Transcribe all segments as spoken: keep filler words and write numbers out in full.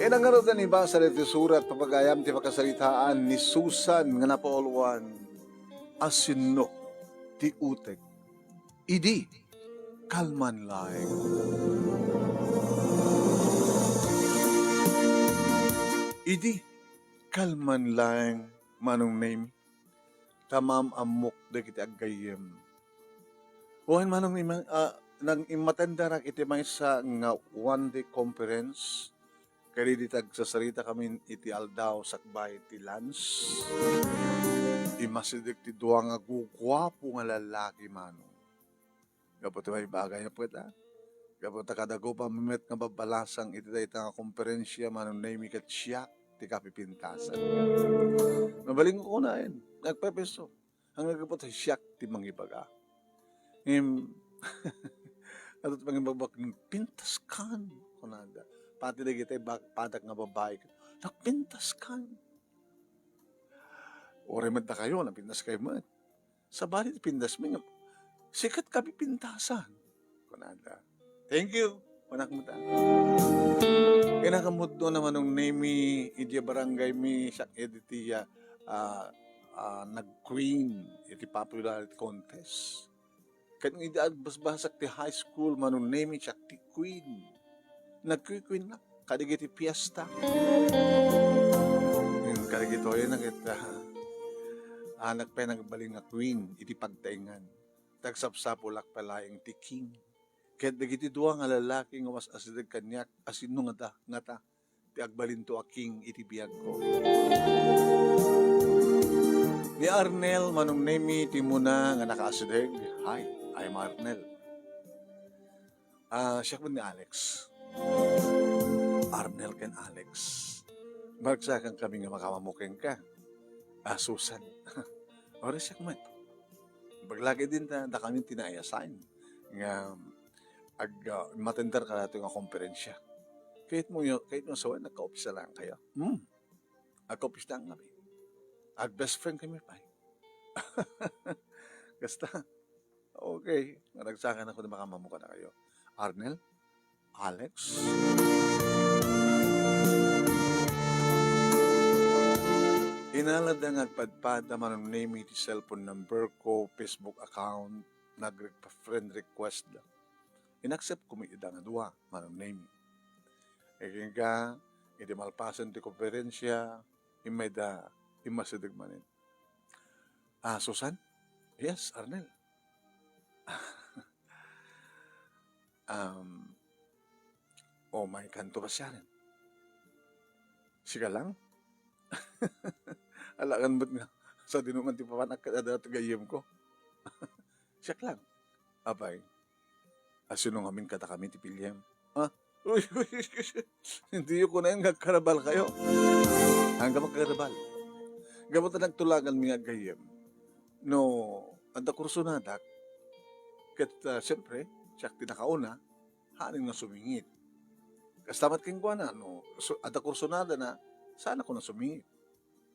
Nangarud a nibasa daytoy surat, papagayam ti pakasaritaan ni Susan nga napauluan, Asinno ti utek idi kalman laeng? Idi kalman laeng, Manong Nemi, ta maam-ammok dagiti aggayyem. Wen, Manong Nemi, ah, nag-, immatenderak iti maysa nga one-day conference kadidi ti agsasarita kami iti aldaw sakbay ti lunch. Immasideg ti dua nga guguapo nga lallaki, Manong. Gapu ti maibagay a puet, a. Gapu ta kada gupam met nga babbalasang iti dayta nga konferensia, Manong Nemi, ket siak ti kapipintasan. Mabalinko kunaen, nagpepeso. Ang naggapu ta siak ti mangibaga. Ngem, adda ti mangibagbag, "Pintaskan," kunada. Pati dagiti bak-, padak nga babai, "Nagpintaskan." Uray met dakayo, napintaskayo met. Sabali ti pindasmi nga, "Sika ti kapipintasan," kunada. "Thank you," kunak met. Kinakamudno na, Manong Nemi, idiay barangay mi, siak idi ti, ah, ah, ah, nag-queen iti popularity contest. Ket idi agbasbasak ti high school, Manong Nemi, siak ti queen. Nagkuy-queen na kadagiti fiesta. Ngem kadagitoy na ket, ah, anak pay nagbalin nga queen iti pagtaengan. Tagsapsapulak pay laeng ti king. Ket dagiti dua nga lalaki nga was-asideg kaniak, asinno ngata, ngata ti agbalinto a king iti biagko. Ni Arnel, Manong Nemi, ti muna nga nakaasideg. Hi, I'm Arnel. Ah, siak met ni Alex. Arnel ken Alex. Maragsakan kami nga makamammo kenka. Ah, Susan. Uray siak met. Baglagi din ta, dakami ti na-assign nga ag-, ah, matender kadatoy nga konferensya. Kayatmo, kayatmo sawen, nagkaopis lang kayo. Hmm. Agkaopis lang kami. Ag-best friend kami pay. Kasta, okay. Maragsakan ako na makamammo kadakayo. Arnel? Alex? Inalada nga agpadpada, Manong Nemi, ti cellphone number ko, Facebook account, nag-friend request da. In-accept ko met ida nga dua, Manong Nemi. Agingga, idi malpasen ti konferensya, immay da immasideg manen. Ah, Susan? Yes, Arnel. Um, o, may kanto ba siya rin? Siya lang? Alakan ba't nga? Sa dinuman ti papanak ka, dadalat gayyem ko. Siak lang. Apay, asino ngamin kadakami ti piliem? Ha? Uy, uy, uy, uy. Hindi ko na yung nagkarabal kayo. Hanggang magkarabal. Gapu ta nagtulagan mi nga gayyem. No, adda kursonadak. Ket, ah, siyempre, siak ti nakauna, haanna sumingit. Kasta met kenkuana, no, su-, adda kursonada na, saan ako na sumingit.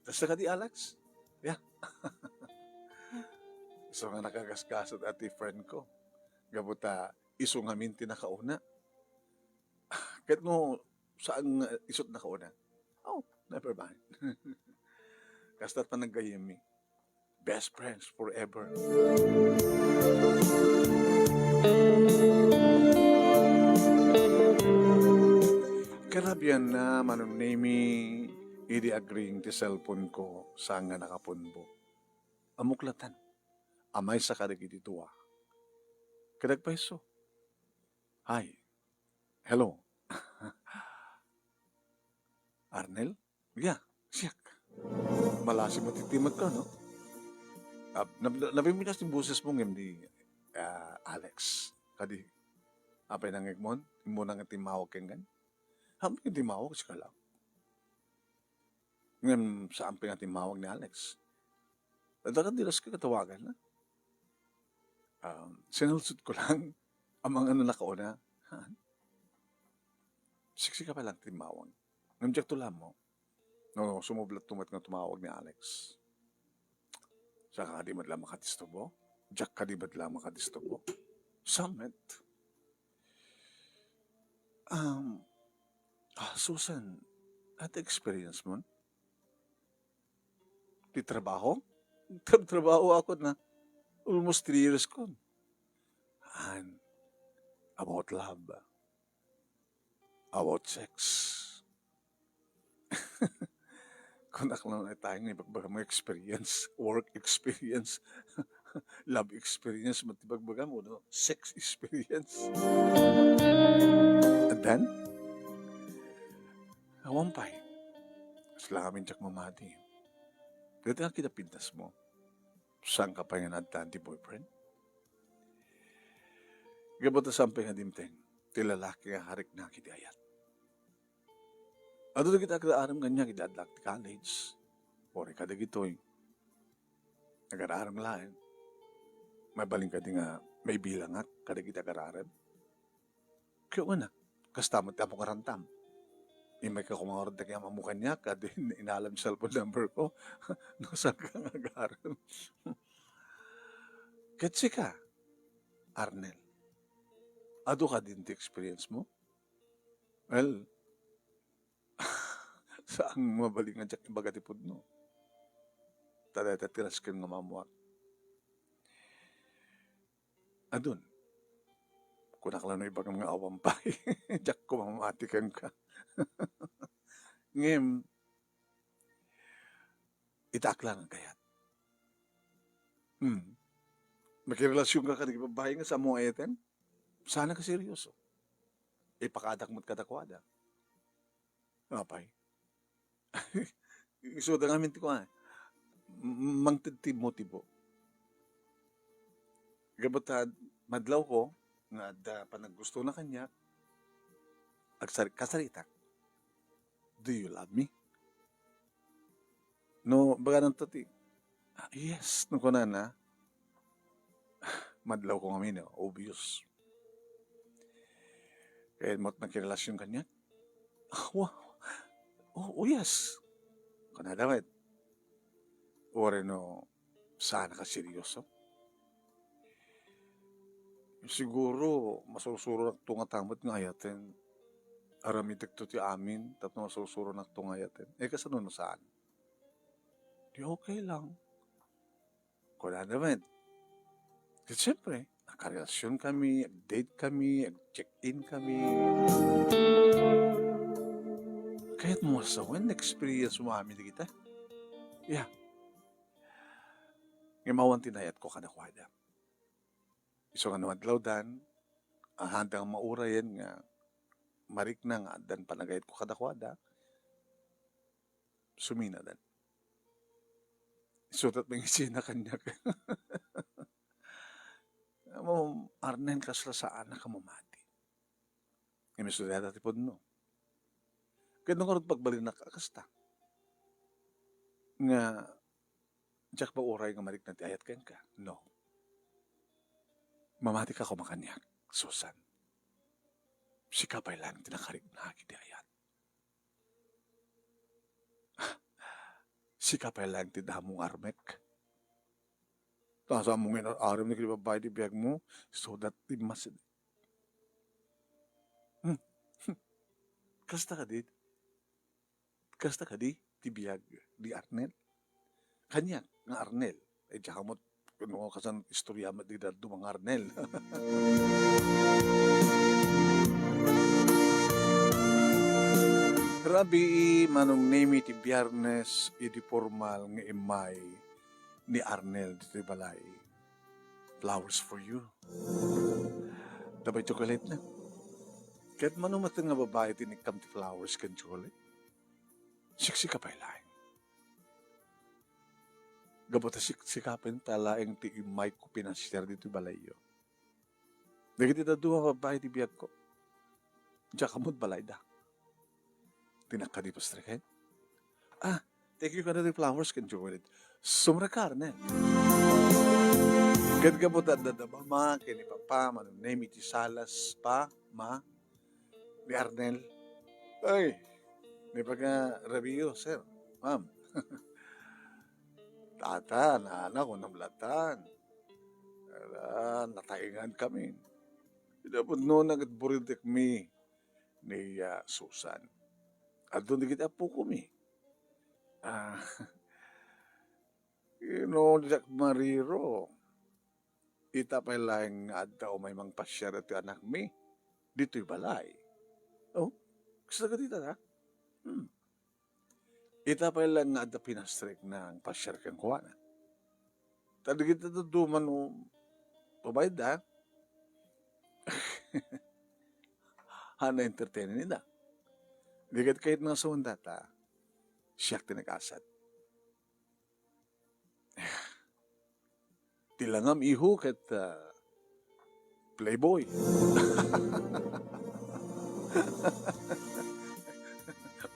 Kasta kadi, Alex? Yeah. So nga nakagasgasat a ti friend ko. Gapu ta isu ngamin ti nakauna. Ket no, saan nga isu ti nakauna? Oh, never mind. Kasta panaggayyemmi. Best friends forever. Karabianna, Manong Nemi, idi agring ti cellphone ko, saan nga nakapunbo. Ammok latta. Maysa kadagiti dua. Ket agpayso. Hi. Hello. Arnel? Yeah, siak. Malasi mo ti timek ka, no? Ah, nap-, nap-, napiminas ti boses mo ngem ni, ah, Alex. Kadi, apay nangegmon? Immuna nga timmawag kenkan? Haanmi nga timmawag, sika lang. Ngem saan pay nga timmawag ni Alex? Adda ka dilas ka katawagan na? Um, sinulsot ko lang. Amangan no nakauna. Ha? Siksika pa lang timmawag. Ngem diak to lammo. No, sumublat to met nga tumawag ni Alex. Saka di met lang makadisturbo? Diak ka di met lang makadisturbo? Samet. Um, ah, Susan, Ata experience mo? Ti trabaho? Tra-, trabaho ako na almost three years ko. And about love, about sex. Kunak lang na tayo nga ibagbagam nga experience, work experience, love experience, mat ibagbagam, no? Sex experience. And then, awan pay. Sila kami diak mamati. Dito nga kita pintas mo. Saan ka pa nga nadtan ti boyfriend? Gabata sampay nga dimteng, ti lalaki nga karik na kiti ayat. Adu dagiti agraarem kaniak idi adlak ti college. Puri kadagitoy. Agraarem laeng. Mabalin kadi nga maibilangak kadagiti agraarem? Kaya nga, kasta met ti apo nga rantam. Immay ka kumangarod dagiti amam kaniak, kadi inalam ti cellphone number ko. No, saan ka nga agarem? Ket sika, Arnel, adu kadin ti experience mo? Well, saan mabalin nga diak ibaga ti pudno. Ta dayta ti rasken nga maammoak. Adun. Kunak la no ibagam nga awan pay. Diak ko mamati kenka. Ngem, itaak la nga kayat. Hmm. Makirelasyon ka kadagiti babbai nga saan mo nga ayaten? Saan ka seryoso? Ipakaadak met kadakuada. Apay. Isuda ngamin ti kuan. M-, mangted ti motibo. Gapu ta madlawko nga adda panaggustona kaniak, agsar-, kasaritak, "Do you love me?" No, bagananto ti, "Ah, yes," no kunana, madlawko ngamin, no? Obvious. Kaya mo't makirelasyon kaniak, "Ah, wow. Oh, oh, yes." Kunada met. Uray no, saan ka seryoso? Siguro, masursuronakto ngata met nga ayaten. Aramidekto ti amin, tapno masursuronakto nga ayaten. Eh, kasano no saan? Di okay lang. Kunada met. Ket siyempre, nakarelasyon kami, ag-date kami, ag-check-in kami. Kayat mo sawen, experience mo amin dagita. Yeah. Ngem awan ti nayatko kadakuada. Isu nga no adlawdan, ahandak nga maurayen nga marikna nga addan panagayatko kadakuada, suminadan. Isudat mangisina kaniak. Ammom, Arnel, kasla saanak a mamati. Ngem isu dayta ti pudno. Ket no ngarud pagbalinak a kasta, nga diak ba uray nga marikna ti ayat kenka? No. Mamatika koma kaniak, Susan. Sika pay laeng ti nakarikna iti ayat. Sika pay laeng ti damo nga armek. Ta saan mo nga inar-arem dagiti babbai ti biagmo, so that ti mas-, Hmm. Kasta kadi? Kasta kadi ti biag ni Arnel? Kaniak nga Arnel. Eh, diak ammo no kasano istorya met ti dadduma nga Arnel. Rabii, Manong Nemy, ti Biyernes, idi pormal nga immay ni Arnel ditoy balay. Flowers for you. Dabay chocolate na. Ket mano met nga babai ti inekkam ti flowers ken chocolate? Siksika pay laeng. Gapu ta siksikapen ta laeng ti immayko pinasiar ditoy balayyo. Dagiti dadduma a babbai ti biagko, diak ammo ti balayda. Ti nakadi, Pastor Ken? Ah, thank you kadagiti flowers ken chocolate. Sumrekar, ne? Ket gapu ta adda da mama ken ni papa, Manong Nemy, iti salas pa, ma, ni Arnel. Ay, ni pagka Rabio, sir, ma'am. Tata, nana, kunam latan. Ala, nataingan kami. Ida pudno na ket buridekmi ni, ah, Susan. Adun dagiti appokomi. Ah, you know, Jack Mariro, ita pay laeng nga adda umay mangpasiar ti anakmi ditoy balay. Oh, kasta kadita, ha? Hmm. Ita pay laeng nga adda pinastrek nga angpasiar kenkuana. Ta dagiti dadduma no, babayda, ha? Haan na entertainin ida. Di ket kayat nga suon data, siak ti nag-asat. Ti langam iho ket, ah, playboy.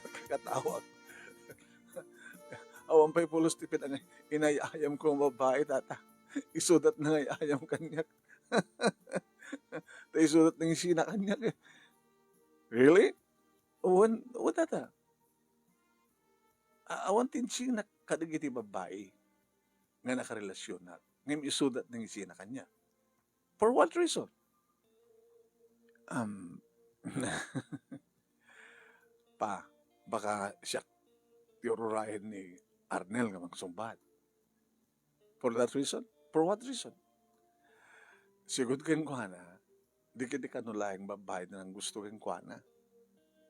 Pagkakatawag. Awan pay pulos ti pinang-, inay-ayam ko nga babae, tata. Isudat na nga ay-ayam kaniak. Ta isudat na nga isina kaniak, eh. Really? Wen, wen, tata. A-, awan ti insinak kadagiti babbai nga nakarelasionak, ngem isudat na nga isina kaniak. For what reason? Um, pa, baka siak ti ururayen ni Arnel nga mangsungbat. For that reason? For what reason? Sigud kenkuana, di ket kano laeng babbai ti nanggusto kenkuana.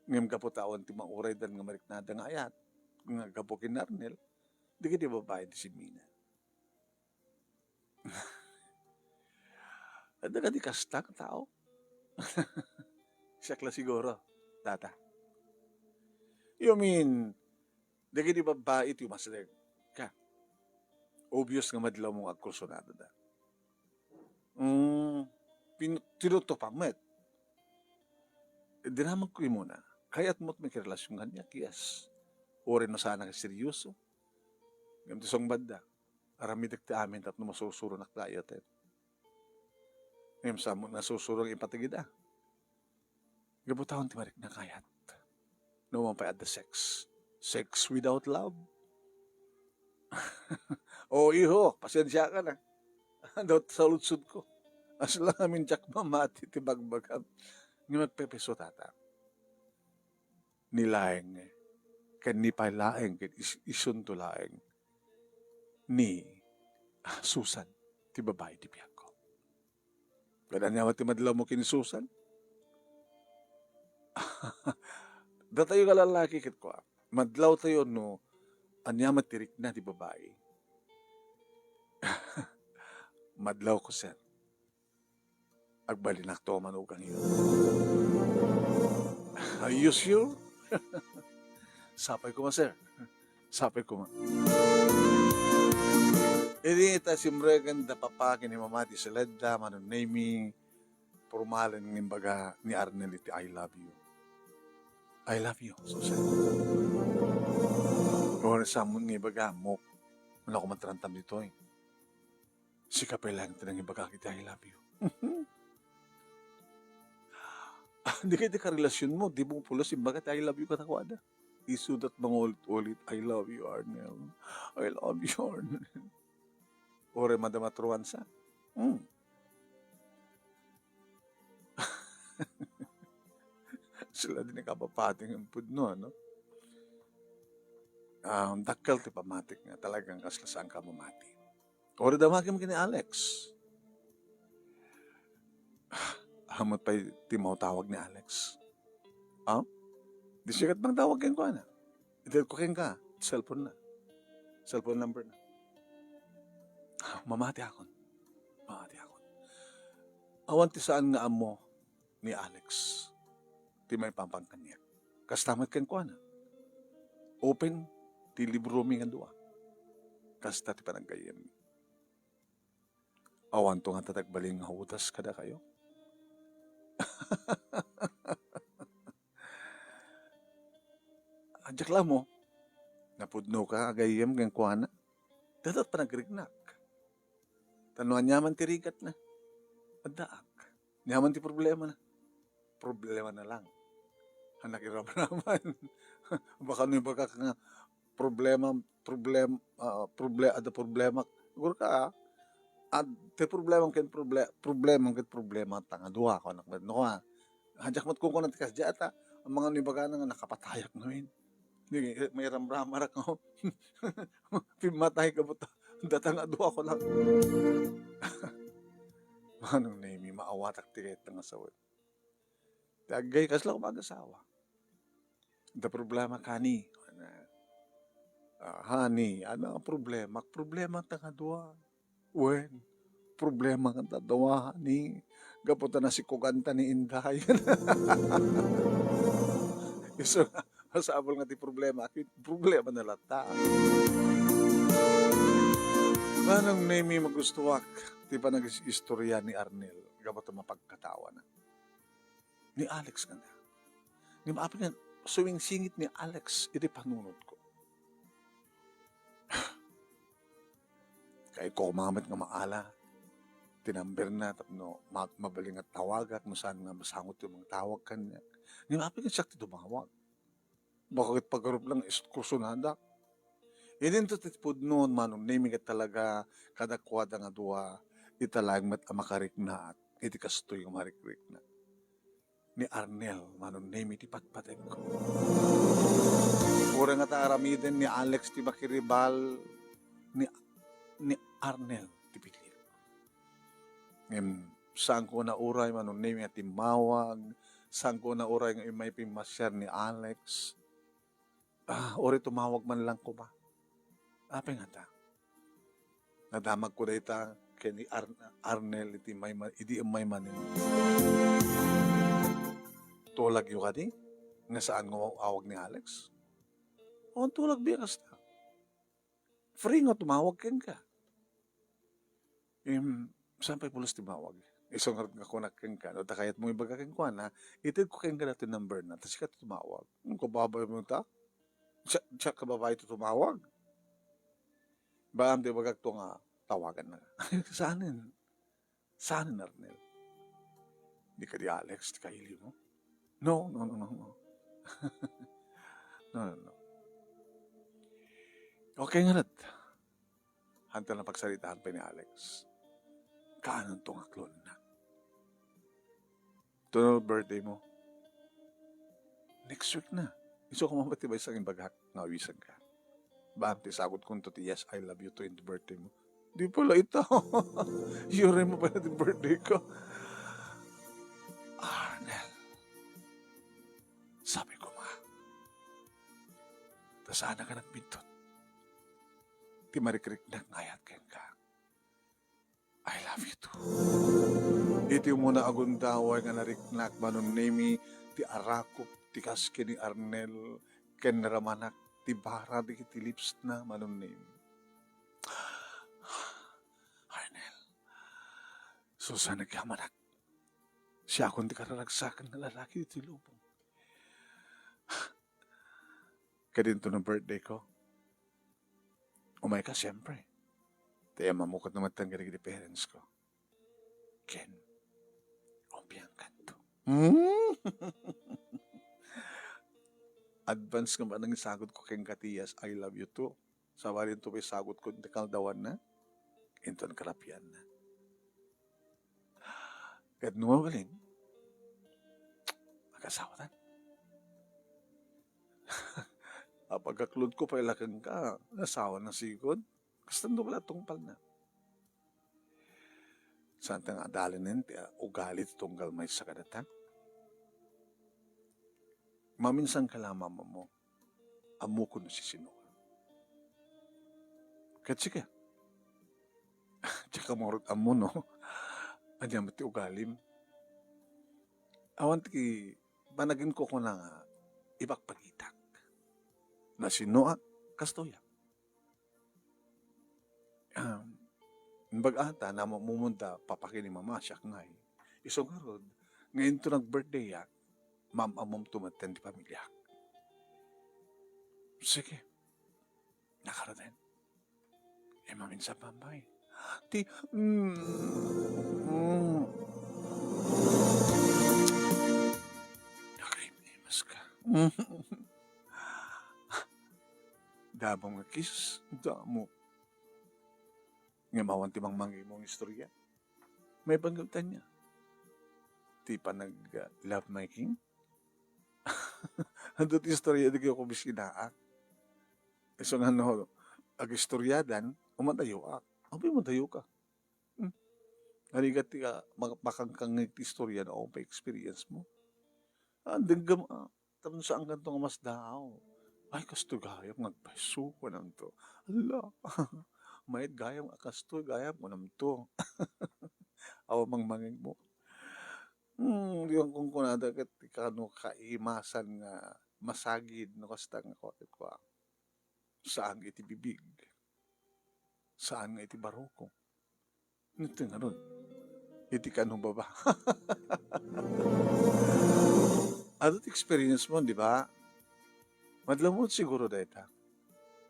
Ngem gapu ta awan ti mauraydan nga mariknada nga ayat, nga gapu ken Arnel, di ket babbai ti simmina. Adda kadi kasta nga tao? Siak la siguro, tata. You mean, dagiti babbai ti umasrek ka. Obvious nga madlawmo nga agkursunadada. Mm, pin-, tinutupam met. Dinamagko imuna. Kayatmo ti makirelasyon kaniak, yes. Uray no saan nga seryoso. Ngem ti sungbatda, aramidek ti amin tapno masursuro nak dayta. Ngem saan mo nasursuro nga ipatagid a. Gapu ta awan ti marikna kayat. No man pay adda sex. Sex without love. O, iho, pasensiakan a. Daw saludsodko. As lang amin diak mamati ti bagbagam. Nga magpepeso, tata. Ni laeng, ken ni pay laeng, ken is-, isunto laeng. Ni, ah, Susan, ti babai ti biagko. Ket ania met ti madlawmo ken ni Susan? Datayo nga lalaki ket kua, madlawtayo no ania met ti rikna ti babai. Madlawko, sir. Agbalinakto a manugangyo. Are you sure? Sapay koma, sir. Sapay koma. Idi ta simreken da papa ken ni mama ti siledda, Mano Nemi, purmalen nga imbaga ni Arnel iti "I love you." "I love you," Susan. Wen, saan nga ibaga, Mok, mano ko matrantam ditoy. Sika pay laeng ti nangibagak iti "I love you." Di ket ti karelasionmo, di mo pulos imbaga ti "I love you" kadakuada. Isudat mangulit-ulit, "I love you, Arnel. I love you, Arnel." Uray madama truansa. Hmm. Sila di nakapapati nga pudno, ano? Um, dakkel ti pammatik nga talagang kasla saanka mamati. Uray damagem ken ni Alex. Ammom pay ti mautawag ni Alex? Ah? Di siak mangtawag kenkuana. Itedko kenka, cellphone na. Cellphone number na. Mamatiakon. Mamatiakon. Awan ti saan nga ammo ni Alex ti maipapan kaniak. Kasta met kenkuana. Open ti libromi nga dua. Kasta ti panaggayyemmi. Awanto nga tatagbalin nga Judas kadakayo? Diak la ammo. Napudnoka a gayyem kenkuana. Dayta ti panagriknak. Ta no aniaman ti rigatna, addaak. Aniaman ti problemana, problemana lang. Anak, iramraman. Baka no ibagak nga problema, problem-, ah, proble-, adda problemak. Siguro ka, ah, ad-, ti problemam ken proble-, problemam ket problema ta nga dua, kunak met. No, ah, diak met kunkuna ti kasdiay ta, Amangan no ibagana nga nakapatayak ngamin. Di, mairamramarak nga pimmatay ka buta. Data nga dua ko lang. Manong Nemi, maawatak ti kayat nga sawit. Ti aggay kasla ko mag-asawa. Da problema kani. Ah, honey, ano ang problema? Problema ta nga dua. Wen, problema kanta dua, honey. Gapu ta nasikuganta ni Inday. Isu nga, masapul nga ti problema. Akin, problema na latta. Manong Nemi, magustuak ti panag-istorya ni Arnel. Gapu ta mapagkatawa na. Ni Alex kanta. Ni maapin nga, suwingsingit ni Alex iti panunotko. Kayatko koma met nga maala ti number na tapno ma-, mabalin nga tawagak no saan nga masangot ti mangtawag kaniak. Ngem apay ket siak ti tumawag? Baka ket pagarup lang iskursonadak. Idinto ti pudno, Manong Nemi, ket talaga kadakuada nga dua, ita laeng met a makariknaak iti kastoy nga marikriknak. Ni Arnel, Manong Nemi, ti patpategko. Uray nga ta aramiden ni Alex ti makiribal, ni, ni Arnel ti pilik. Ngem, saanko na uray, Manong Nemi, nga timmawag, saanko na uray nga immay pimmasiar ni Alex. Ah, uray tumawag man lang koma. Apay ngata? Nadamagko dayta ken ni Ar-, Arnel iti may ma-, idi immay manen. Tulagyo kadi? Nga saan nga awag ni Alex? O, tulagbi a kasta. Free nga tumawag kenka. Em, saan pay pulos ti mawag? Isu ngarud nga kunak kenka, no, ta kayatmo ibaga kenkuana, itedko kenka datoy number na, ta sika ti tumawag. Ang kababayo mo ta? Siak, siak kababayo ti tumawag. Baka ti ibagak to nga tawagan na. Saanen? Saanen, Arnel? Di kadi Alex ti kaili mo? No, no, no, no, no. No, no, no. Okay ngarud. Hanta napagsaritaan pay ni Alex. Kaanonto nga clone na? Tuno birthday mo? Next week na. Isu ko mamati ba isang imbagak nga awisan ka? Baan ti sagot kunto ti "Yes, I love you too" in the birthday mo? Di pala ita. Yuri mo pala ti birthday ko. Arnel, sabi ko nga, ta saan ka nagpintot? Ti marikriknak nga ayat kenka. I love you too. Iti umuna a gundaway nga nariknak, Manong Nemi, ti arakop ti kas ken ni Arnel, ken naramanak ti bara dagiti lips na, Manong Nemi. Arnel, susa nagyamanak. Siakon ti kararagsakan nga lalaki iti lubong. Kadinto no birthday ko. Umay ka, siyempre. Ti ammom ket no, metten kadagiti parents ko. Ken, umpiang kanto. Hmm? Advance nga manang sagot ko kenka ti "Yes, I love you too." Sabali, into pay sagot ko, inton kaldawanna, inton karapianna. Ket no mabalin, mag-asawatan. Apagaklod ko pay la kenka, asawa na sigud. Kasta no bala tungpal na. Saan ta nga adalinen ti ugali ti tunggal maysa kadata? Maminsan ka la, mama mo. Ammokon no sisino. Ket sika? Diak ngarud ammo no ania met ti ugalim. Awan ti panaginkukuna nga ipakpagitak. Nasinoak, kastoyak. Um, imbag ata, namamumunda, papaki ni mama, siak ngay. Isu ngarud, nga inton nag-birthday-ak, maam-ammomto metten ti pamiliak. Sige. Nakaruden. E, maminsan pay. Ti, mm, mm. Nakaimas ka. Damo nga kiss, damo. Ngem awan ti mangmangimong istorya. Maipanggep ta ania? Ti panag, ah, love making? Adu ti istorya di kayo kumisinaak. Isu nga no, agistoryadan, umadayoak. Abi, madayoka. Hmm. Arigat ti ka, mak-, makangkangit ti istorya no, pa experience mo. Ah, denggem, ah, tapno saan kanto nga masdaaw. Ay, kasto gayam nga agpaiso, kunamto. Ala, mayat gayam, a kasto gayam, kunamto. Awa mangmangeg mo. Hmm, di man kunkunada ket kano kaimasan nga masagid no kasta nga kua ket kua. Saan nga iti bibig. Saan nga iti barukong. Iti ngarud, iti kano baba. Adu ti experience mo, di ba? Madla mo siguro dayta.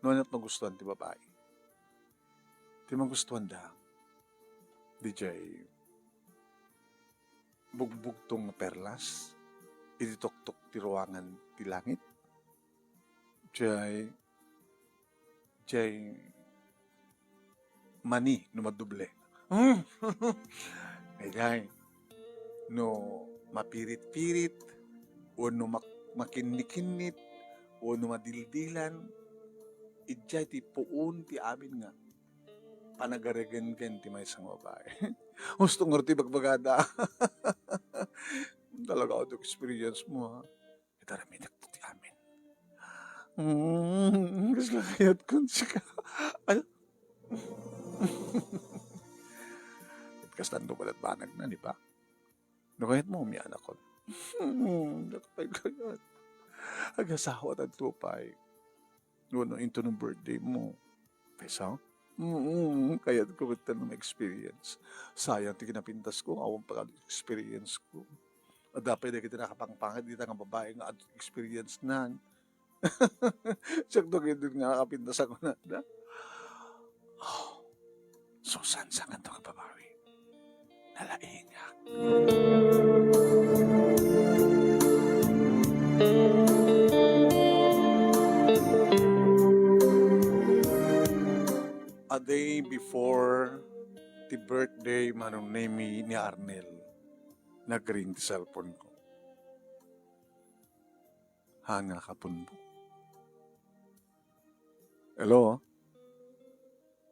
No, ania ti magustuhan ti babai? Ti magustuhan da, di jay bugbugtong nga perlas, iti tuktok ti ruangan ti langit. Jay, jay mani no madoble. Hmm. Ay, ay. No mapirit-pirit, o no mak-, makinnikinnit, o no madildilan, ijay ti puon ti amin nga panagaregenggen ti maysa nga babae. Gusto nga ti bagbagada. Talaga, adu ti experience mo, ha? Itaramidek ti amin. Mm, kasla kayat kun sika. Ay. Kasla no balat banag na, di ba? No kayat mo, umianakon. Mm, dakpay kayat. Agasawa tanto pay. Wenno into no birthday mo. Pesa? Mm, kayat ko met nga ma-experience. Sayang ti kinapintas ko, awan pa experience ko. Adda pay dagiti nakapangpangit dita nga babae nga adu experience nan. Siak do gid nga nakapintas ako na, da? Oh, Susan, saan nga babawi? Nalaingak. A day before ti birthday, Manong Nemi, ni Arnel, nagring ti cellphone ko. Haan nga nakapunbok. Hello?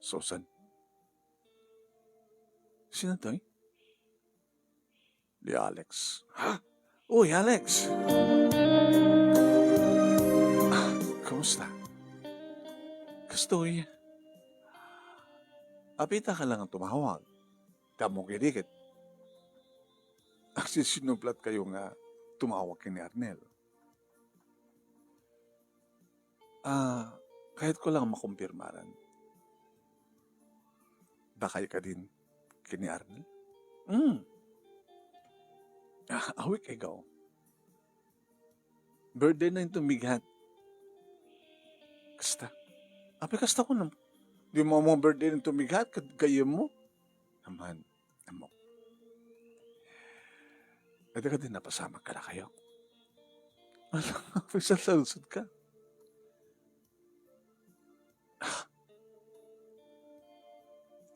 Susan? Sino toy? Ni Alex. Ha? Uy, Alex! Ah, kumusta? Kastoy? Apita ka lang tumawag. Tamok idikit. Agsisinuplat kayo nga tumawag ken ni Arnel. Ah, kayat ko lang makumpirmaran. Dakay kadin ken ni Arnel? Hmm. Ah, a week ago. Birthday na into migat. Kasta. Apay kasta ko nam-, di mo mo birthday na into migat, kad-, kayem mo? Aman. Ammok. Adi kadin napasamak kadakayo? Ala, bisan saludsod ka. Ah.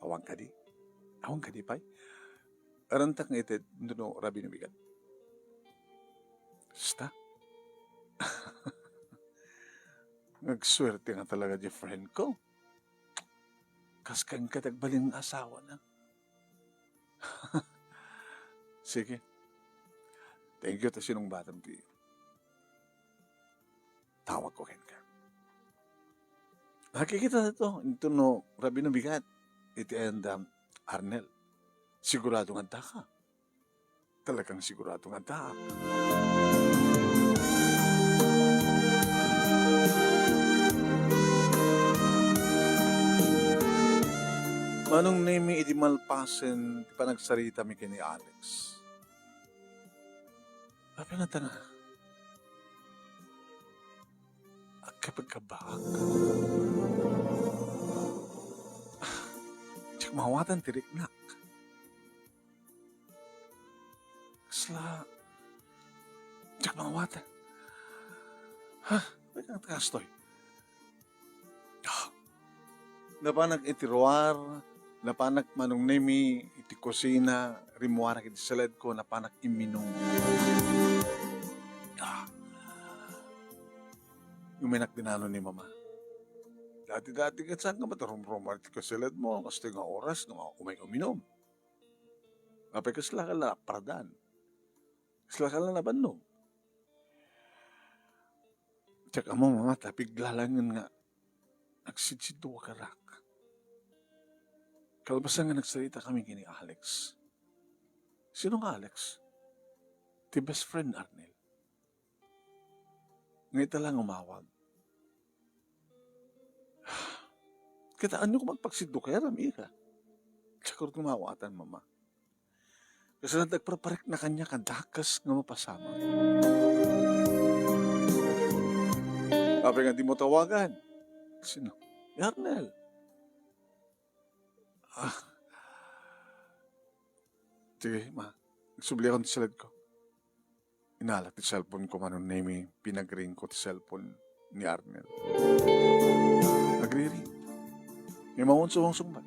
Awan kadi? Awan kadi pay? Arantak nga ited no rabii no bigat. Basta. Nagsuerte nga talaga di friend ko. Kas ken ket agbalin nga asawana. Sige. Thank you ta sinungbatam ti tawag ko kenka. Nakikita na to, into no rabii no bigat, iti ayanda Arnel. Sigurado nga adda ka. Talagang sigurado nga adda. Manong Nemi, idi malpasen ti panagsaritami ken ni Alex, apay nga ta nga agkabagkabak? Ah, diak mawatan ti riknak. Kasla, diak mawatan. Ha? Apay nga ta kastoy? Ah, napanak iti ruar, napanak Manong Nemi iti kusina, rimmuarak iti saledko, napanak imminum. Ah, Uminak dinano ni Mama. Dati-dati ket saan ka matarumrumar ti kasiled mo, kastoy nga oras nga umay uminum. Apay kasla ka la pradan. Kasla ka la nabannog. Diak ammo, Mama, ta piglalangen nga agsidsidduak a rak. Kalpasan nga nagsarita kami ken ni Alex. Sino nga Alex? Ti best friend ni Arnel. Nga ita la nga umawag. Ket ania koma ti pagsiddukayo, Mika? Diak ngarud nga maawatan, Mama. Kasla agparparikna kaniak a dakes nga mapasamak. Apay nga dimo tawagan? Sino? Ni Arnel. Ah. Sige, Ma. Agsubliakon ti siledko. Inalak ti cellphone ko, Manong Nemy, pinagring ko ti cellphone ni Arnel. Agriring. Immawon sa wangsungbat.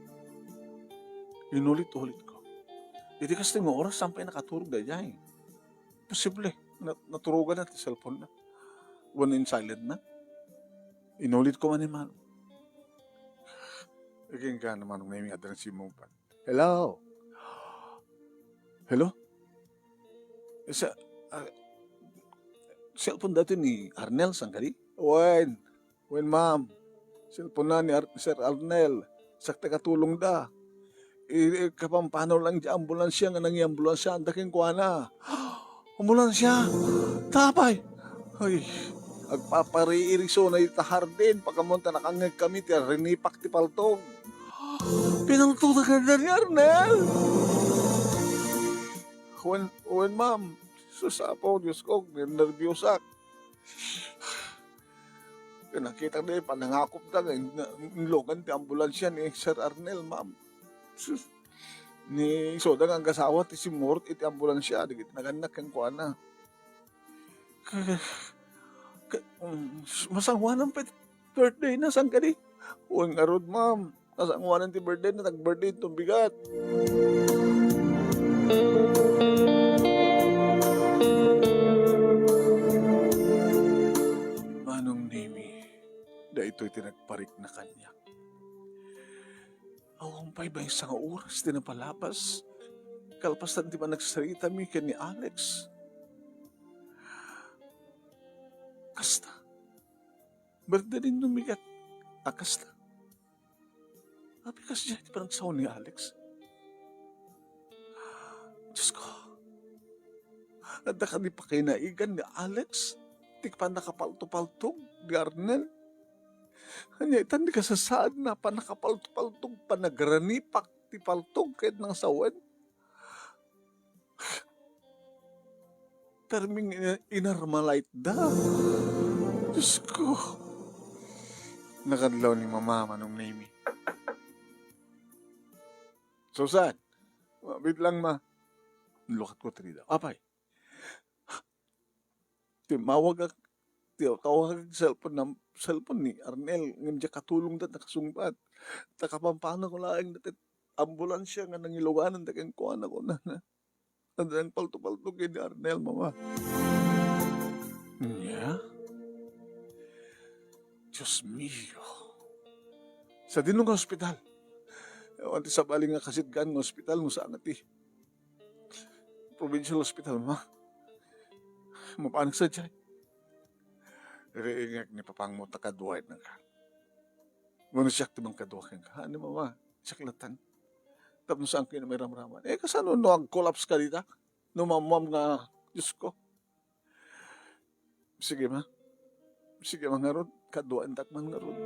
Inulit-ulit ko. Iti kastoy nga oras, saan pay nakaturog daydiay? Posible. Na-, naturogan na ti cellphone na. Wen in silent na. Inulit ko man ni Manong. Agingga na, Manong Nemy, adda nagsimmungbat. Hello? Hello? Sa, ah, cellphone daytoy ni Arnel, saan kadi? Wen. Wen, ma'am. Cellphone na ni Ar-, Sir Arnel. Sakta katulong da. I-, i-, kapampano lang di ambulansya nga nangiambulansya, anda kenkuana. Ambulansya? Apay? Ay, agpapariiriso na ita hardin, pakamunta nakangngeg kami ti rinipak ti paltog. Pinaltoda kanda ni Arnel. Wen, wen, ma'am. Sus, Apo, Diyos ko, nerbiyosak. Nakita da, panangakop da, nga in-, inlogan ti ambulansya ni Sir Arnel, ma'am. Sus. Ni isuda nga agasawa ti simmurot iti ambulansya, dagiti nagannak kenkuana. Ka-, ka-, um, masangoanan pay ti birthday na, saan kadi? Wen ngarud, ma'am. Nasangoanan ti birthday na, nag-birthday inton bigat. Manong Nemy, daytoy ti nagparikna kaniak. Awan pay maysa nga oras ti napalabas, kalpasan ti panagsaritami ken ni Alex. Kasta. Birthday din no bigat a kasta. Apay kasdiay ti panagsao ni Alex? Diyos ko, adda kadi pakinaigan ni Alex ti pannakapaltopaltog ni Arnel? Ania itan ti kasasaadna, pannakapaltopaltog, panagranipak ti paltog ket nang sawen? Permi nga ina-, inarmalite da. Diyos ko. Nakadlaw ni Mama, Manong Nemy. Susan, wait lang, Ma. Lukat ko, Trida. Apay. Timmawag ak, ti-, tawag ak cellphone nam-, cellphone ni Arnel, ngem diak katulong da nakasungbat. Ta kapampano ko laeng dayta ambulansya nga nangiloganan da kenkuana, kunana. Adda nagpalto-palto ken ni Arnel, Mama. Nia? Dios mio. Sadino nga ospital? Awan ti sabali nga kasitgan nga ospital no saan nga ti provincial hospital, Mama. Mapanak sadiay. Iriingek ni papangmo ta kaduayen ka. Wenno siak ti mangkadua kenka. Ania, Mama? Siak latta. Tapno saankayo mairamraman. Eh, kasano no ag-collapse ka dita? No mammuam nga, Diyos ko. Sige, Ma. Sige, Ma, ngarud. Kaduaentak man ngarud.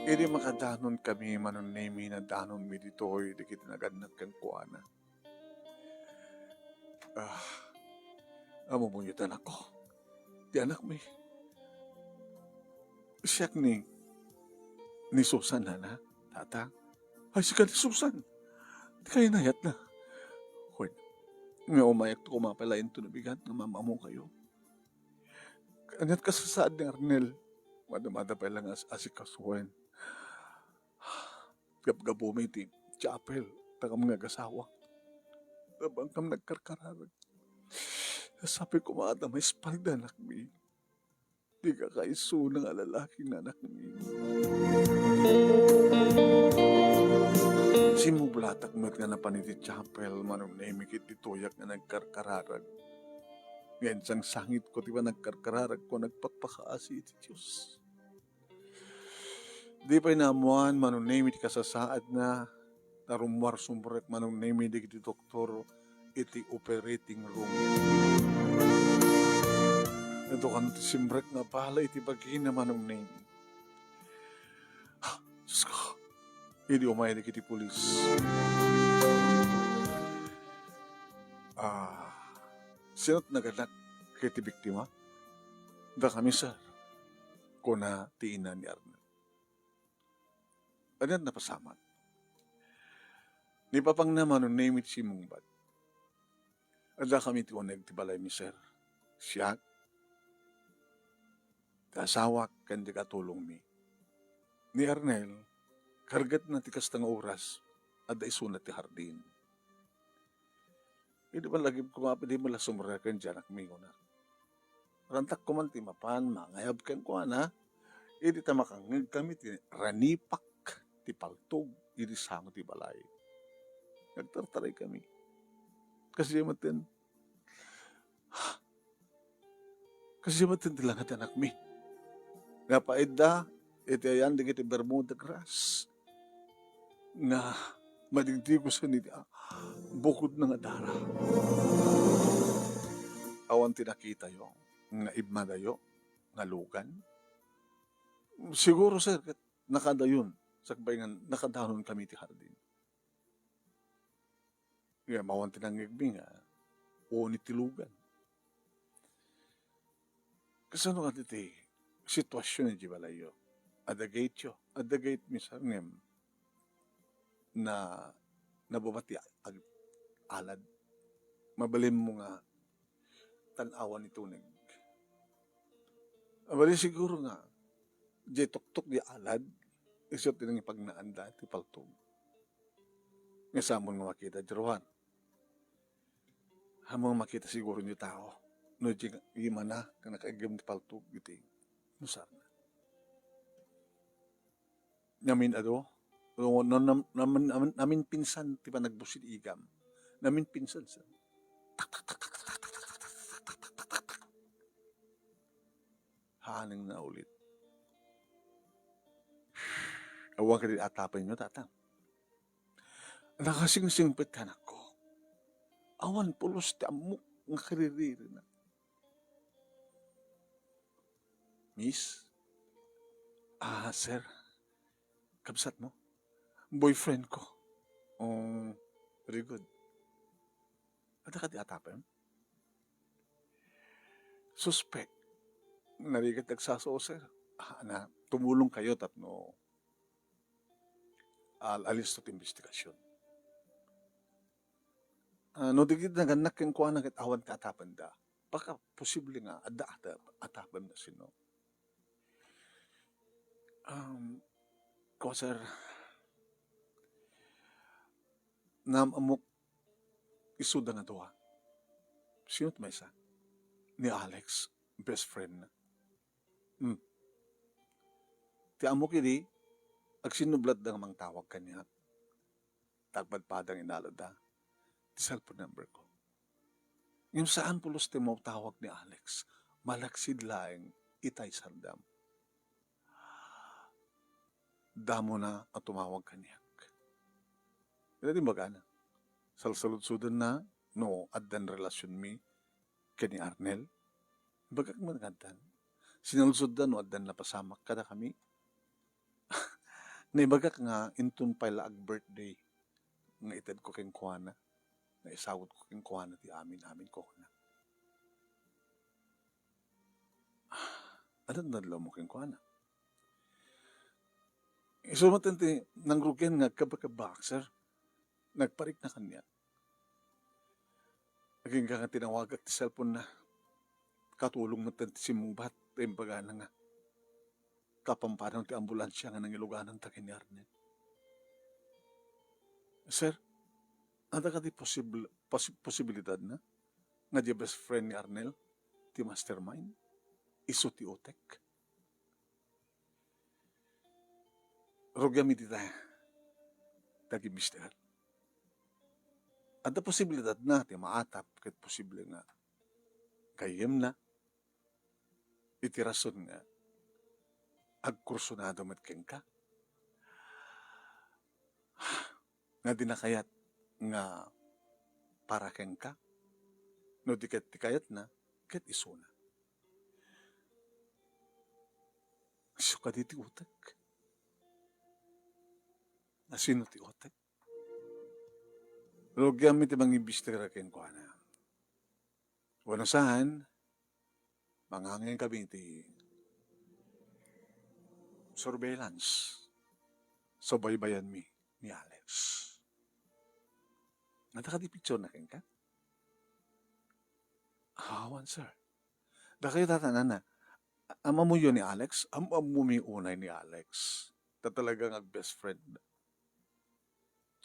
Idi makadanon kami, Manong Nemy, nadanonmi ditoy, dagiti nagannak kenkuana. Ah, ammom iti anakko. Ti anakmi. Siak ni, ni Susan, nana, tata. Ay, sika ni Susan. Ti kainayatna. Wen, nga umayak to, kumapay laeng to nabigat nga mamamo kayo. Aniat kasasaad ni Arnel? Madamada pay lang as-, asikasuan. Gabgabumi iti chapel, takam nga agasawa. Abangkam nagkarkararag. Nasapi koma ta maispalda, anakmi. Dika kaisuna nga lalaki nga anakmi. Simmublatak met nga napan iti chapel, Manong Nemi, ket ditoyak nga nagkarkararag. Ngem sangsangitko ti panagkarkararagko, nagpakpakaasi iti Dios. Di pay naammoan, Manong Nemi, ti kasasaadna, ta rummuar sumrek, Manong Nemi, dagiti doktor iti operating room. Adu kano ti simrek nga bala iti bagina, Manong Nemi. Ah, Diosko, idi umay dagiti pulis. Ah, sino't naganak iti biktima? Dakami, sir, kuna ti ina ni Arnel. Ania ti napasamak? Ni papangna, Manong Nemi, ti simmungbat. Addakami ti uneg ti balaymi, sir. Siak, ti asawak, ken ti katulongmi. Ni Arnel, kargatna ti kasta nga oras, adda isuna ti hardin. Idi panlagipko nga, idi met la sumrek ken diay anakmi, kuna. Rantakko man ti mapan, mangayab kenkuana. Idi ta makangngegkami ti ranipak ti paltog idi sango ti balay. Nagtartaraykami. Kasdiay metten, kasdiay metten ti langad ti anakmi. Napaidda iti ayan dagiti Bermuda grass nga madigdigosen iti, ah, bukodna nga dara. Awan ti nakitayo nga immadayo nga lugan? Siguro, sir, ket nakadayon, sakbay nga nakadanonkami iti hardin. Ngem awan ti nangngegmi nga uni ti lugan. Kasano kadi ti situasion idiay balayyo? Adda gateyo? Adda gatemi, sir, ngem na, nababat ti ag-, alad. Mabalinmo nga tan-awan iti uneg. Mabalin siguro nga diay tuktok diay alad, isu ti nangipagnaanda ti paltog. Nga saan nga makita diay ruar. Ammom nga makita siguro diay tao no diay imana nga nakaiggem ti paltog iti nusarna. Namin-ado, no, no, nam-, namin-, namin-, naminpinsan ti panagbusil igam. Naminpinsan, sir. Haneng na ulit. Awan kadi atapenyo, Tatang. Nakasingsingpet ti anakko. Awan pulos ti ammok nga kariririna. Miss? Ah, sir. Kabsatmo? Boyfriend ko. Oh, very good. Adda kadi atapem? Suspek. Narigat ti agsasao, sir. Ah, na, tumulong kayo tapno al-, alisto ti investigasyon. Ah, no di gid nagannak kenkuana ket awan ti atapenda, baka posible nga adda atap-, atapem na sino. Um, ko, sir, naam-ammok isuda nga dua. Sino ti maysa? Ni Alex, best friend na. Hmm. Ti ammok idi, agsinnublatda nga mangtawag kaniak. Tagpadpadang inalada ti cellphone number ko. Ngem saan pulos ti mautawag ni Alex, malaksid laeng itay sardam. Damona a tumawag kaniak. Ita ti imbagana. Salsaludsodenna no addan relasionmi ken ni Arnel. Ibagak met nga addan. Sinaludsodda no addan napasamak kadakami. Naibagak nga inton pay la ag-birthday nga itedko kenkuana, nga isawodko kenkuana ti amin-amin ko kuna. Adda nadlawmo kenkuana. Isu met ti nangrugian nga agkabakabak, sir. Nagparikna kaniak. Agingga nga tinawagak ti cellphone na. Katulong met ti simmungbat, ta imbagana nga kapampanan ti ambulansia nga nangilugananta ken ni Arnel. Sir, adda kadi posibl-, posi-, posibilidad na? nga dia best friend ni Arnel ti mastermind, isu ti utek. Rugiam iti ta-, dagiti mister. Adda posibilidadna ti maatap ket posible nga gayyemna iti rason nga agkursunado met kenka. Nga di na kayat nga para kenka, no di ket ti kayatna, ket isuna. Isu kadi ti utek? Asino ti utek? Rugiam iti mangimbestigar kenkuana. Wenno saan, mangangin kami iti surveillance. Subaybayanmi ni Alex. Adda kadi picture na kenka? Awan, sir. Dakayo tatanana. Am-, ammoyo ni Alex? Am-, ammomi unay ni Alex. Ta talagang ag-best friend.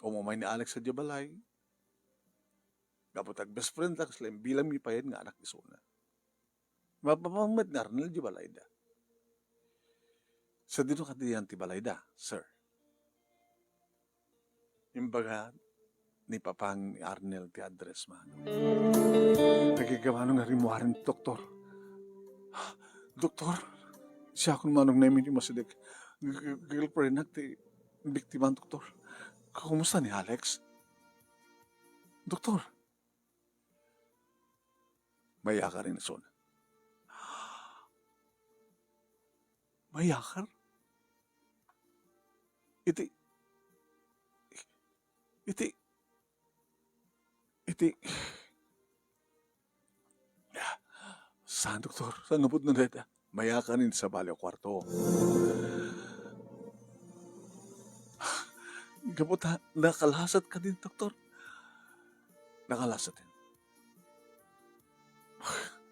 Umumay ni Alex sa balay. Gapu ta ag-best friend ta, kasla imbilangmi payen nga anak isuna. Mapapamet nga Arnel di balayda. Sadino kadi ti balayda, sir? Imbaga ni Papang ni Arnel ti address, mano. Nagigawano nga rimmuaren, doktor. Doktor, siakon manong Nemi ti masideg. G-, g-, girlfriendnak ti biktima, doktor. Kumusta ni Alex? Doktor, mayakar inson. Mayakar? Iti, iti, iti, saan, doktor? Saan nga pudno dayta? Mayakar iti sabali a kuarto. Gapu ta, nakalasat kadi, doktor? Nakalasat.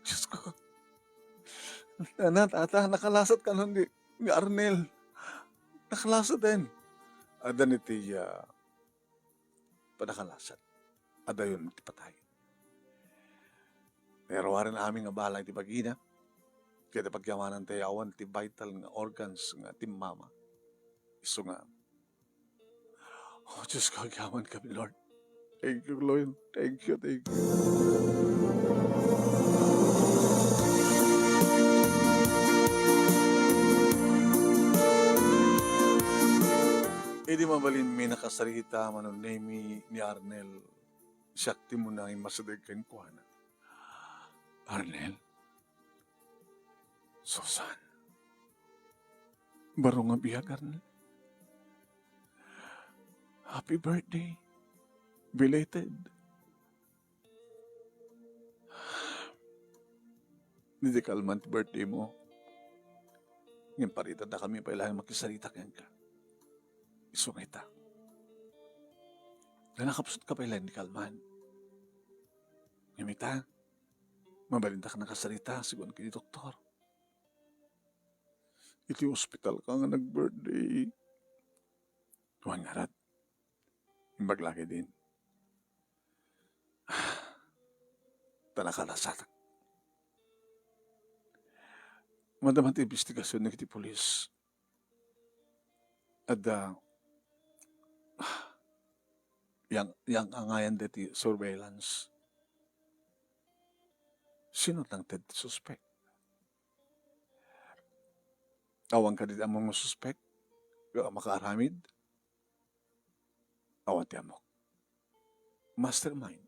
Diyos ko. Nana, tata, nakalasat kanon ni, ni Arnel. Nakalasaten. Adda ni ti, ah, panakalasat. Adayon ti patay. Naruaren amin nga bala iti bagina. Ket pagyamanantayo awan ti vital nga organs nga timmama. Isu nga, oh, Diyos ko, agyaman kami, Lord. Thank you, Lord. Thank you, thank you. Idi mabalinmi nakasarita, Manong Nemi, ni Arnel, siak ti muna nga immasideg kenkuana. Arnel? Susan. Baro nga biag, Arnel. Happy birthday. Belated. Didi kalman ti birthday mo. Ngem paritan dakami pay laeng makisarita kenka. Isu nga ita. Nga nakapsut ka pay laeng ni kalman. Ngem ita, mabalindak nakasarita, sigun ken ni doktor. Iti ospital ka nga nag-birthday. Wen ngarud, imbag la ketdin. Ta nakalasatak. Madama ti imbestigasion dagiti pulis. Adda, yang, yang angayan dagiti surveillance. Sino nangted ti suspek? Awan kadi ammom nga suspek nga makaaramid? Awan ti ammok. Mastermind.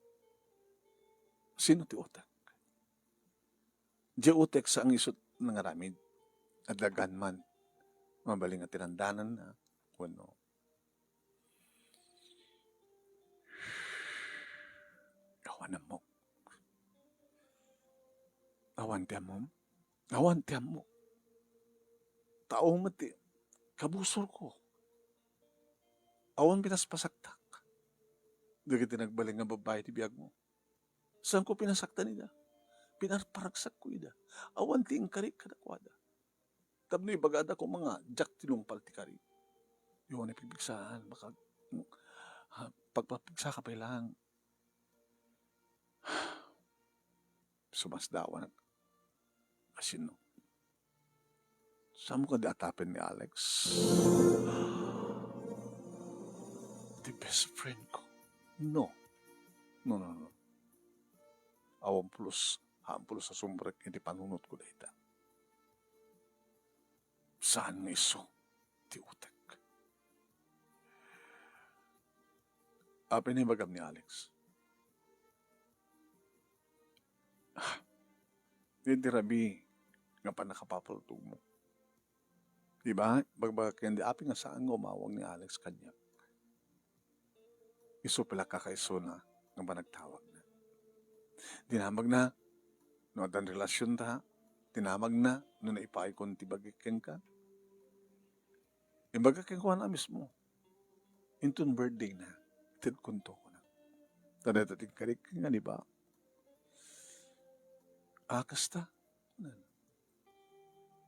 Sino ti utek? Di utek sa ang isut nangaramid. Adda gunman. Mabalin nga tinandanan na. Wenno. Awan ammok. Awan ti ammom? Awan ti ammok. Tao met ti kabusorko. Awan pinaspasaktak dagiti nagbalin nga babbai ti biagmo. Saanko pinasaktan ida. Pinarparagsakko ida. Awan ti inkarik kadakuada. Tapno ibagada koma nga diak tinungpal ti kari. Yo, ni pipigsaan, baka, ha, pagpapigsaka pay lang. Sumasdawanak. Asino? Saan mo kadi atapen ni Alex? The best friend ko. No. No, no, no. Awan pulos, awan pulos a sumrek iti panunotko dayta. Saan nga isu ti utek? Apay nga ibagam ni Alex? Ah, di, di rabii nga pannakapapultogmo. Di ba? Bagbagak ken di apay nga saan nga umawag ni Alex kaniak. Isu pay la kakaisuna nga panagtawagna. Dinamagna no addan relasionta, dinamagna no naipaayko ti bagik kenka. Imbagak kenkuana a mismo. Inton birthday na, itedkonto kuna. Ta dayta ti inkarik nga ni ba? Ah, kasta.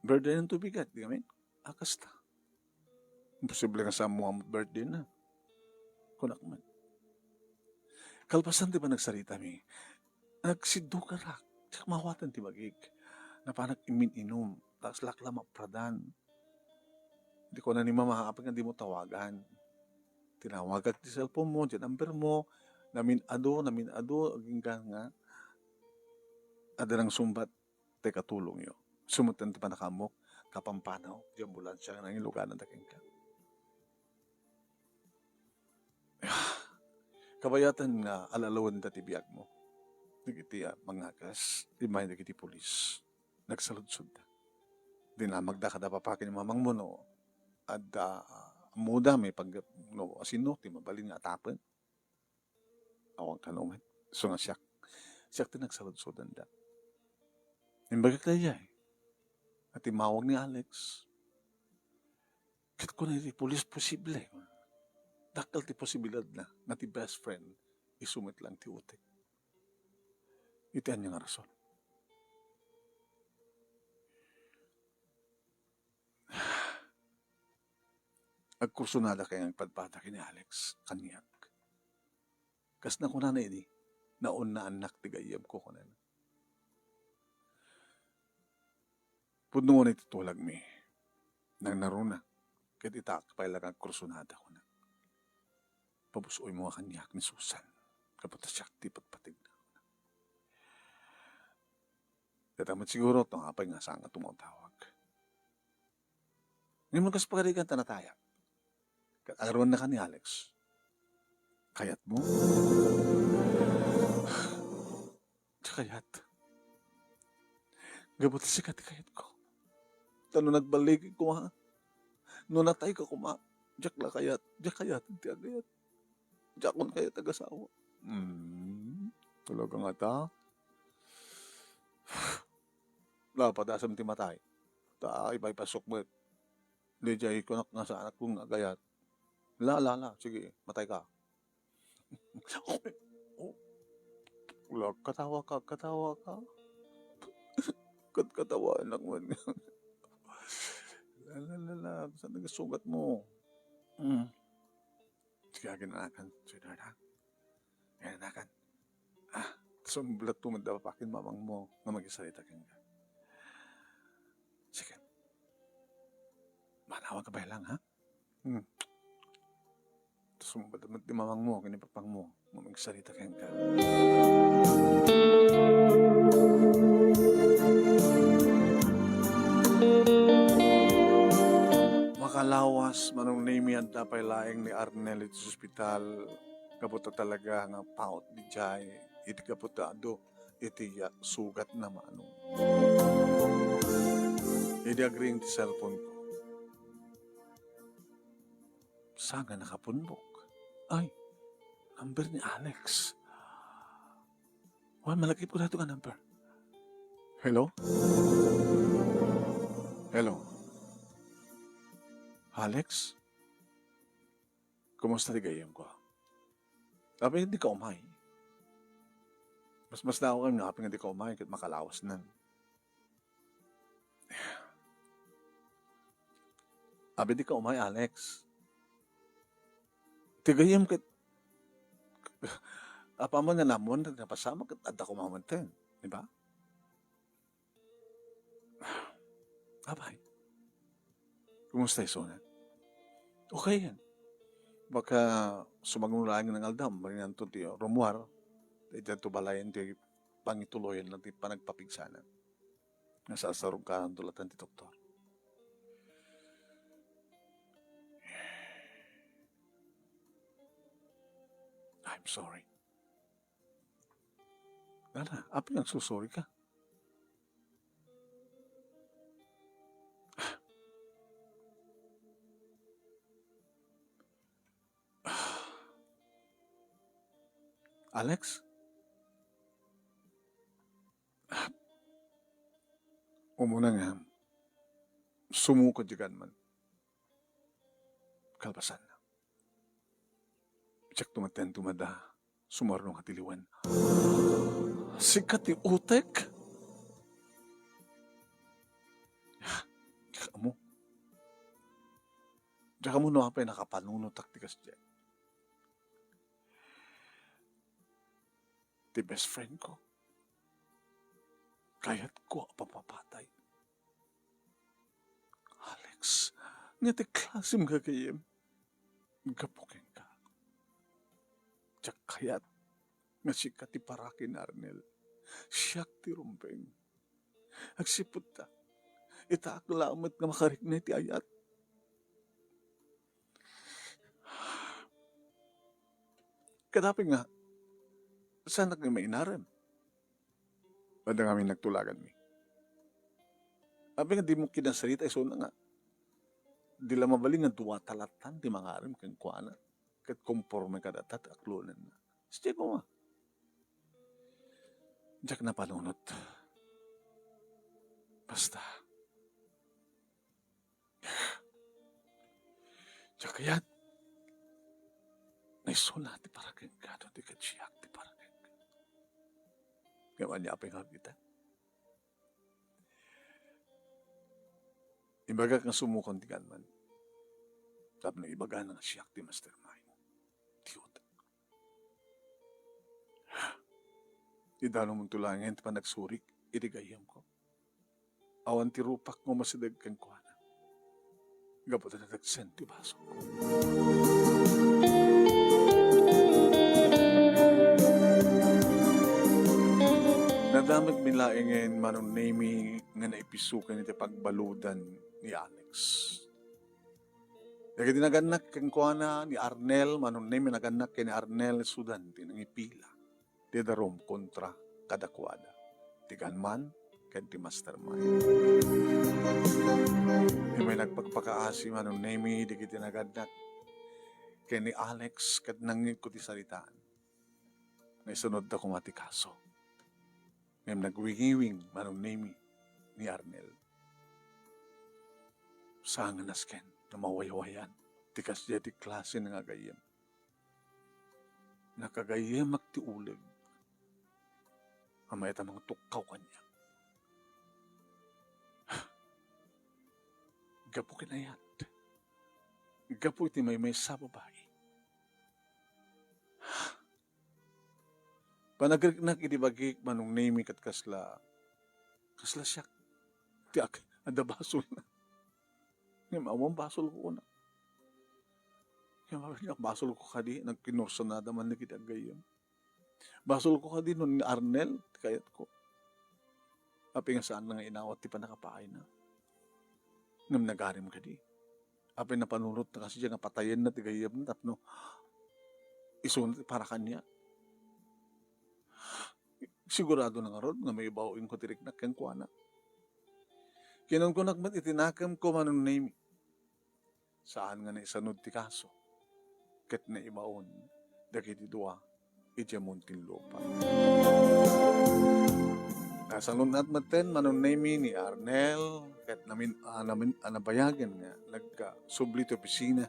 Birthday ng tubigat, di kami? Ah, kasta. Imposible nga saan mo nga birthday na. Kunak man. Kalpasan ti panagsarita mi, nagsiddukarak. Diak maawatan ti bagik. Napanak imin-inom. Tapos lakla mapradan. Di ko na ni mama, apay nga di mo tawagan. Tinawagak ti cellphone mo, di number mo, namin-adu, namin-adu, agingga nga, adda nangsungbat ti katulongyo. Sumutdan ti panakaamok, kapampanaw, di ambulansya nga nangiluganan da kenka. Kabayatan nga al-alawenda ti biagmo. Dagiti, ah, mangagas, immay dagiti pulis. Nagsaludsodda. Dinamagda kada papakin ni mamangmo no adda, ah, ammoda, may pag-, no, asino ti mabalin nga atapen. Awan kano met. Isu nga siak. Siak ti nagsaludsodanda. Imbagak daydiay. Nga timmawag ni Alex. Ket kuna iti pulis, posible. Dakkel ti posibilidadna nga ti best friend, isu met lang ti utek. Iti ania nga rason? Agkursunada kay nga agpadpada ken ni Alex kaniak. Kas nakunana idi, "Naunnaannak ti gayyemko," kunana. Pudno unay ti tulagmi. Nangnaruna, ket itaak pay la nga agkursunada, kuna. Pabus-oymo nga kaniak ni Susan, gapu ta siak ti patpategna. Dayta met siguro no apay nga saan nga tumawtawag. Ngem kas pagarigan ta nataya. Ket agarwannaka ni Alex. Kayatmo? Diak kayat. Gapu ta sika ti kayatko. Ta no nagballigig koma, no natayka koma, diak la kayat, diak kayat, diak kayat. Diakon kayat agasawa. Hmm, talaga ngata? Napadasem ti matay. Ta ipaipasok met. Daydiay kunak nga saanak nga agayat. La, la, la. Sige, matayka. Oh, la, katawa ka, katawa ka. Kat-, katawa anak mo. La, la, la, la. Saan nga sugat mo? Hmm. Sige, aginanakan, sweetheart, ha? Aginanakan. Ah, sumbulat mo, madapakin mamang mo nga magisarita kenka. Sige. Manawag ka ba lang, ha? Hmm. Sumbulat mo ti mamang mo, kinipapang mo, nga magisarita kenka. Makalawas, Manong Nemy, adda pay laeng ni Arnel iti ospital. Gapu ta talaga nga paut idiay, iti gapu ta adu iti ya-, sugatna, Manong. Idi agring ti cellphone ko, saan nga nakapunbok? Ay, number ni Alex. Wen, malagipko daytoy nga number. Hello? Hello? Alex? Kumusta ti gayyemko? Apay nga dika umay? Masmasdaawak nga apay nga dika umay ket makalawasnan. Apay dika umay, Alex? Ti gayyem ket apaman nga naammoan ti napasamak ket adda koma metten, di ba? Apay, kumusta isuna? Okay yan. Baka sumagmulaeng nga aldaw, marinanto ti rummuar, iti balayen ti pangituloyan lang ti panagpapigsanan. Nasasarungkaran tulatan ti doktor. I'm sorry. Nana, apay nga agsusorry ka? Alex? Umuna nga, sumuko diay gunman. Kalpasanna, diak tumaten tumada, sumarno nga tiliwen. Sika ti utek? Diak ammo. Diak ammo no apay nakapanunotak ti kasdiay. Ti best friend ko. Kayatko a mapapatay. Alex, nga ti klasem nga gayyem. Gapu kenka, diak kayat nga sika ti para ken Arnel. Siak ti rumbeng. Agsipud ta, itaak laeng met nga makarikna iti ayat. Kadapay nga, saanak nga mainarem. Adda ngamin nagtulaganmi. Apay nga dimo kinasarita isuna nga, di la mabalin nga dua ta lattan ti mangarem kenkuana, ket komporme kadata ti aklonenna. Sige koma. Diak napanunot. Basta, diak kayat nga isuna ti para kenka, no di ket siak ti para kenka. Ngem ania pay nga agita? Ibagak nga sumukon ti gunman. Tapno ibagana nga siak ti mastermind. Ti utek. Idanumonto laengen ti panagsurik iti gayyemko. Awan ti rupak nga umasideg kenkuana. Gapu ta nadagsen ti basol. Nadamagmi laengen Manong Nemy nga naipiso ken iti pagbaludan ni Alex. Dagiti nagannak kenkuana ni Arnel, Manong Nemy, nagannak ken ni Arnel, isudan ti nangipila ti darum kontra kadakuada, ti gunman ken ti mastermind. Immay nagpakpakaasi Manong Nemy dagiti nagannak ken ni Alex ket nangngegko ti saritaan nga isunodda koma ti kaso. Ngem nagwingiwing Manong Nemy ni Arnel. Saan nga nasken no mawaywayan ti kasdiay ti klase nga gayyem. Nakagayyemak ti uleg a mayat a mangtukkaw kaniak. Gapu ken ayat. Gapu iti maymaysa a babai. Panagriknak idi bagik Manong Nemy ket kasla, kasla siak ti ak-, adda basolna. Ngem awan basolko kuna. Ngem awan basolko kadi, nagkinursanada man dagiti aggayyem. Basolko kadi no ni Arnel ti kayatko. Apay nga saan nga inawat ti pannakapaayna. Ngem nagarim kadi. Apay napanunotna kasdiay nga patayenna ti gayyemna tapno isuna ti para kaniak. Sigurado na ngarud nga maibaw-inko ti riknak kenkuana. Kinunkunak met iti nakemko Manong Nemy. Saan nga naisanud ti kaso ket naibaon dagiti dua idiay Muntinlupa. Nasalun-at metten Manong Nemy ni Arnel ket namin-, a, namin-, a nabayagen nga nagkasubli ti opisina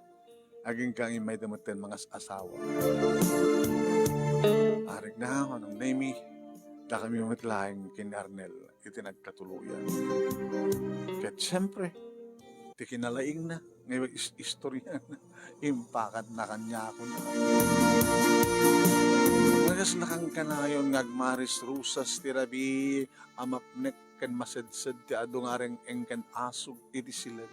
agingga nga immayda metten mangas-asawa. Arigna, Manong Nemy, dakami met laeng ken ni Arnel iti nagkatuloyan. Ket siempre, ti kinalaingna nga is-, istoriana, impakatna kaniakon. Nga kasla kankanayon nga agmarisrusas ti rabii a mapnek ken masedsed ti adu nga areng-eng ken asug iti sileg.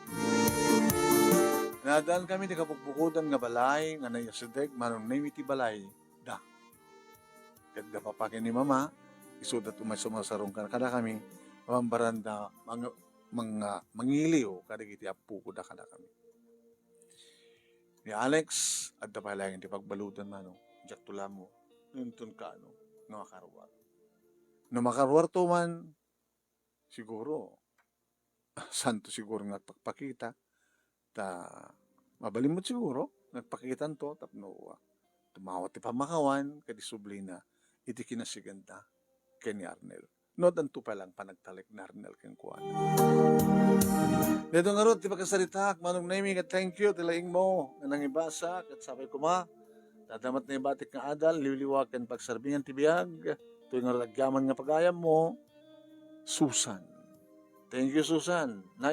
Naaddankami ti kabukbukodan nga balay nga naiyasideg manong naymi ti balay da. Ket da papa ken ni mama, isuda ti umay sumarsarungkar kadakami, mambaranda mang-, mang-, mangiliw kadagiti appokoda kadakami. Ni Alex, adda pay laeng ti pagbaludan manong, diakto la ammo, no inton kaano, no makaruar. No makaruarto man, siguro, santo siguro nga agpakpakita, ta mabalin met siguro nga agpakitanto tapno, ah, tumawa ti pamakawan ken isublina iti kinasigenda ken ni Arnel. No, addanto pay laeng panagtalek ni Arnel kenkuana. Daytoy ngarud ti pakasaritaak, Manong Nemy, ket thank you ti laingmo nga nangibasa, ket sapay koma, ta adda met naibatik nga adal, liwliwa ken pagserbingan ti biag, toy ngarud agyaman nga pagayammo, Susan. Thank you, Susan.